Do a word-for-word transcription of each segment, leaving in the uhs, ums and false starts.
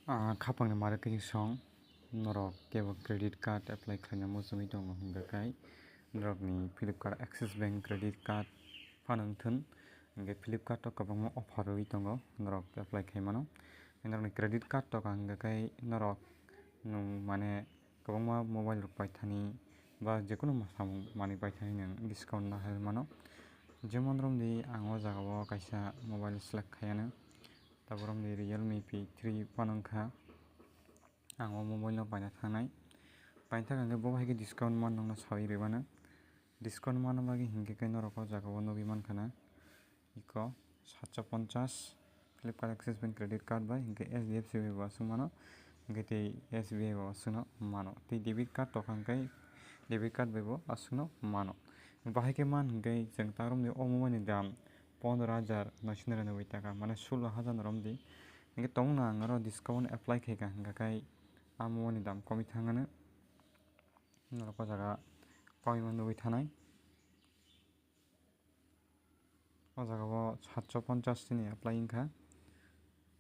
Ah, khapangni mare khe song norok kebo credit card apply khlaina muchungwi tongo hwnkha khe norokni Flipkart Axis Bank credit card phano wngthun, hwnkhe Flipkart o kwbangma offer rwui tongo norok apply khaimano. Norokni credit card tokha hwnkha khe norok nwng mane kwbangma mobile rok paithani ba jekono samung manwi paithani nwng discount no hai mano. Jemon romdi ang o jaga o kaisa mobile select khaiyano, tabuk romdi Realme P three phano wngkha. Ang o mobile no paina thangnai, paina thangkha hwnkhe bo hai khe discount man nokno sawi rwmano. Discount manna bagwi hinkhe khe norok o jaga o nugwi mankha na. Iko satso ponchas Flipkart Axis Bank credit card bai hinkhe H D F C bai bo aswk mano, hinkhe tei S B I bai bo aswkno mano, tei debit card tokha hinkhe debit card bai bo aswkno mano. Bahai khe man hinkhe chwng ta romdi o mobile ni dam pondro hajar noisho niranoboi taka, mane sulo hajar no romdi. Hinkhe tongna ang aro discount apply khaikha hinkha khe a mobile ni dam komwi thangano. Norok o jaga koima nugwi thanai. O jaga o satso ponchas chini apply wngkha,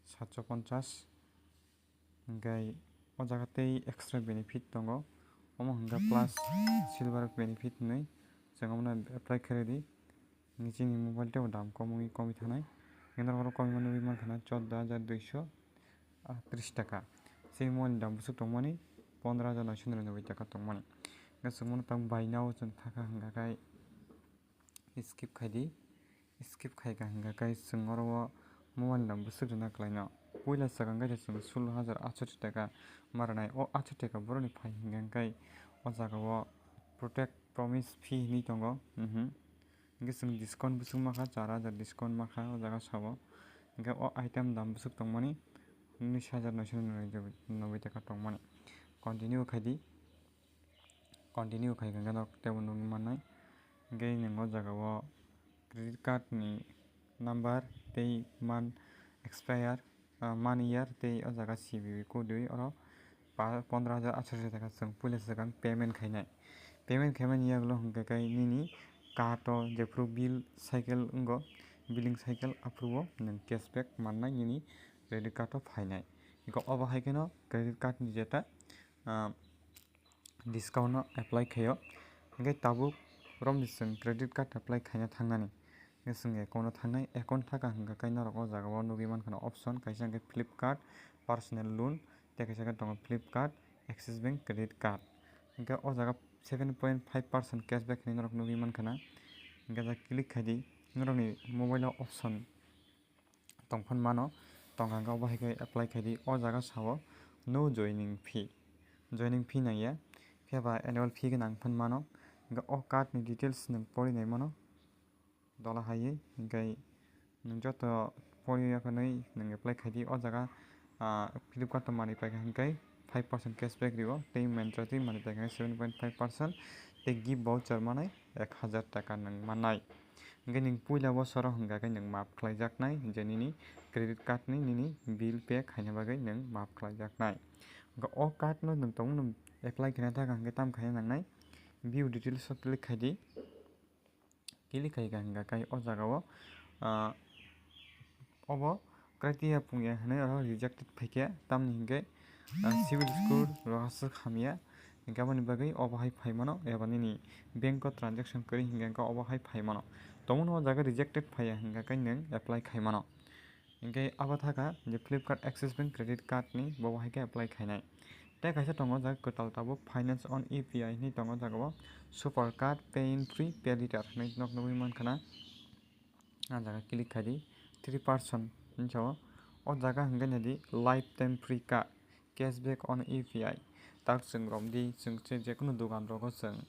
satso ponchas. Hinkhe o jaga tei extra benefit tongo, omo hinkha plus silver benefit hinwi chwng omono apply khairidi. Hinkhe chini mobile teibo dam kom wngwi komwi thanai. Hinkhe norok oro komima nugwi mankha na chordo hajar duiso tris taka. Chini mobile ni dam bwswk tongmani pondro hajar noisho niranoboi taka tongmani. Hinkhe chwng bono tabuk buy now o chwng thakha hinkha khe skip khaidi. Skip khaikha hinkha khe chwng oro o mobile ni dam bwswk rwna kwlaino. Puila swkang khe chwng sulo hajar atshoti taka ma rwnai. O atshoti taka borokni phai hinkha khe o jaga o protect promise fee hinwi tongo. Mhm. Hinkhe chwng discount bwswk makha, char hajar discount makha o jaga sabo. Hinkhe o item dam bwswk tongmani unis hajar noisho noboi taka tongmani. Continue khaidi. Continue khaikha hinkhe norok teibo nugwi mannai. Hinkhe nwng o jaga o credit card ni number tei month expire, ah, month year tei o jaga C V V code rwi oro pa-, pondro hajar atshoti taka chwng puila swkang payment khainai. Payment khaimani yagulo hinkha khe nini card o jephuru bill cycle wngo, billing cycle aphuru o nwng cashback mannai nini credit card o phainai. Eko obo hai kheno credit card ni jeta, ah, discount no apply khaio. Hinkhe tabuk romni chwng credit card apply khaina thangnani. Hinkhe chwng account o thangnai, account thaka hinkha khe norok o jaga o nugwi mankha na option kaisa hinkhe Flipkart personal loan, tei kaisa khe tongo Flipkart Axis Bank credit card. Hinkhe o jaga seven point five percent cashback hinwi norok nugwi mankha na. Hinkhe o jaga click khaidi, norokni mobile o option tongphano mano, tongkha hwnkhe obo hai khe apply khaidi. O jaga sao no joining fee, joining fee nangya, phiya ba annual fee khe nang phano mano. Hinkhe o card ni details nwng pori nai mano dola hai, hinkhe nwng joto pori ya khe nai nwng apply khaidi. O jaga, ah, Flipkart o manwi paikha hinkhe five percent cashback rio, tei Myntra tei manwi paikha seven point five percent, tei gift voucher manai ek hajar taka nwng mannai. Hinkhe nwng puila bosoro hinkha khe nwng maaf khlaijaknai, je nini credit card ni nini bill pay khaina bagwi nwng maaf khlaijaknai. Hinkhe o card no nwng tongmano apply khaina thaka hinkhe tam khaina nangnai, view details o click khaidi. Click khaikha hinkha khe o jaga o, ah, obo criteria pungya hinwi oro rejected phaikha, tamni hinkhe, ah, civil score rohorsa hamya, hinkhe aboni bagwi obo hai phaimano, eba nini bank o transaction kwrwi hinkhe obo hai phaimano. Tongmano o jaga rejected phaiya hinkha khe nwng apply khaimano. Hinkhe abo thaka je Flipkart Axis Bank credit card ni bobo hai khe apply khainai. Tei kaisa tongo jaga kwtal tabuk finance on U P I hinwi tongo jaga o super card pay entry pay later hinwi nok nugwi mankha na. Ah jaga click khaidi three percent hinwi sao. O jaga hinkhe naidi lifetime free card cashback on U P I. Tak chwng romdi chwng je-, jekono dogan rogo chwng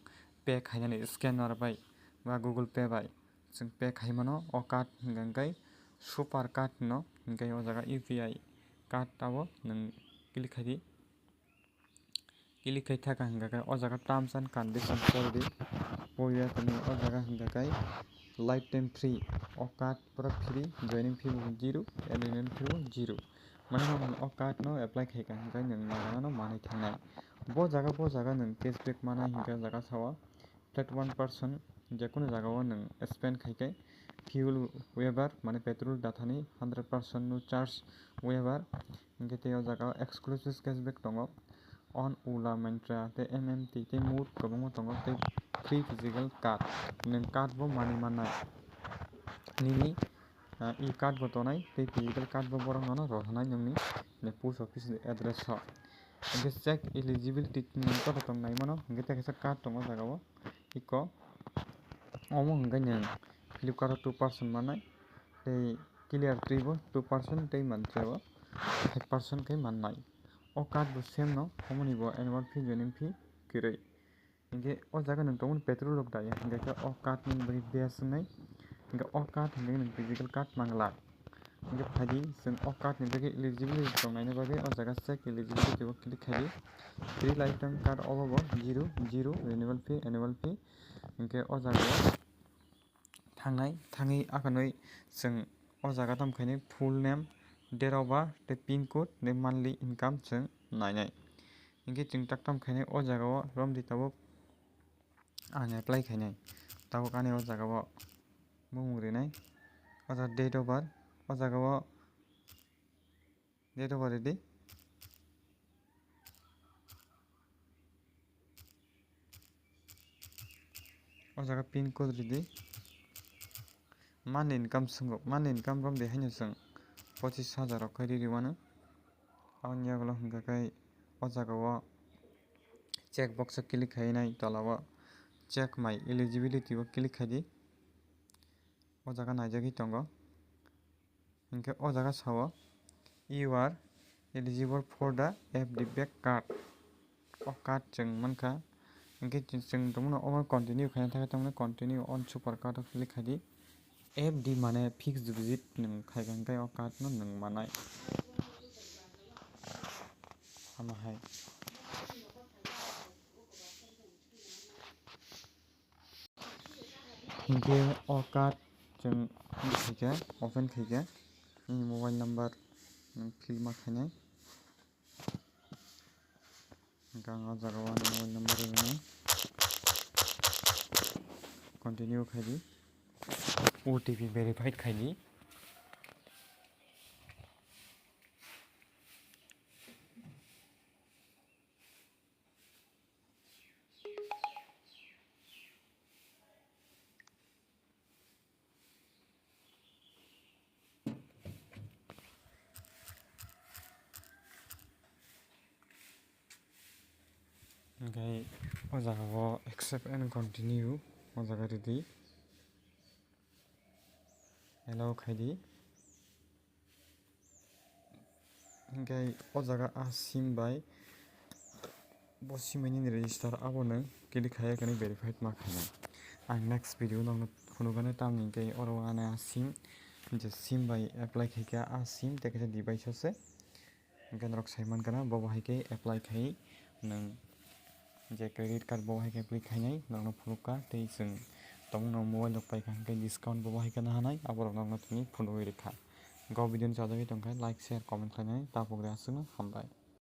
pay khainani scanner bai ba Google Pay bai chwng pay khaimano o card hinkhe super card no hinkhe o jaga U P I card abo nwng click khaidi. Click khai thaka hinkha khe o jaga terms and conditions poridi. Poya tini o jaga hinkha khe lifetime free, o card pura free, joining fee bo zero, annual fee bo zero. Mane o card no apply khaikha hinkhe nwng nagana no manwi thangnai. Bo jaga, bo jaga nwng cashback manai hinkhe o jaga sao flat one percent, jekono jaga o nwng spend khaikhe fuel waiver, mane petrol dathani hundred percent no charge waiver. Hingke tei o jaga o exclusive cashback tongo. On Ola, Myntra tei M M T tei Moov kwbangma tongo tei free physical card. Nwng card bo manwi mannai. Nini, ah, e-card bo tongnai tei physical card bo borok nono rohornai nongni, nini post office ni address o. Hingke check eligibility ni koto tong nai mano, hingke tei kaisa card tongo o jaga o. Iko omo hingke nwng Flipkart o two percent mannai, tei Clear twi bo two percent tei Myntra bo five percent khe mannai. O card bo same no, omo ni bo annual fee, joining fee kwrwi. Hingke o jaga nwng tongmani petrol rok daya, hingke khe o card ni bagwi base wngnai, hingke o card hingke nwng physical card mangla. Hingke phaidi chwng o card ni bagwi eligibility tongnaini bagwi o jaga check eligibility o click khaidi. Free lifetime card obo bo zero, zero renewal fee, annual fee. Hingke o jaga o thangnai, thangwi akhwnwi chwng o jaga tamo khainai full name, date of birth tei pin code tei monthly income chwng nainai. Hingke chwng tak tamo khainai o jaga o romdi tabuk ang apply khainai. Tabuk ani o jaga o bumung rinai. O jaga date of birth, o jaga o date of birth ridi. O jaga pin code ridi. Monthly income swngo, monthly income romdi haino chwng pochis hajar rok khai riri mano. Aboni yagulo hingka khe o jaga o check box o click khainai, tola o check my eligibility o click khaidi. O jaga naijagwi tongo. Hingke o jaga sao, "You are eligible for the F D back card." O card chwng mankha. Hingke chwng tongmano omo continue khaina thangkhe tongmani continue on super card o click khaidi. F D mane fixed deposit nwng khaikha hingke o card no nwng manai. Ama hai. Hingke o card chwng khaikha, open khaikha, nini mobile number nwng fill ma khainai. Hingke ang o jaga o ani mobile number rwnai. Continue khaidi. O T P verified khaidi. Hingke o jaga o accept and continue o jaga ridi, allow khaidi. Hingke o jaga a sim bai bo sim bai nini register abono click khai khe verified ma khainai. Ang next video nokno phunukgano tamni hingke oro ani a sim je sim bai apply khaikha a sim tei kaisa device o se. Hingke norok sai mankha na, bo bo hai khe apply khai nwng je credit card bo bo hai khe apply khainai norokno phunukha, tei chwng tabukno mobile rok paikha hingke discount bo bo hai khe nahanai, aborok norokno tini phunugwi rikha. Go video ni chajagwi tongkha, like, share, comment khlainani tapugrwi aswkno hambai.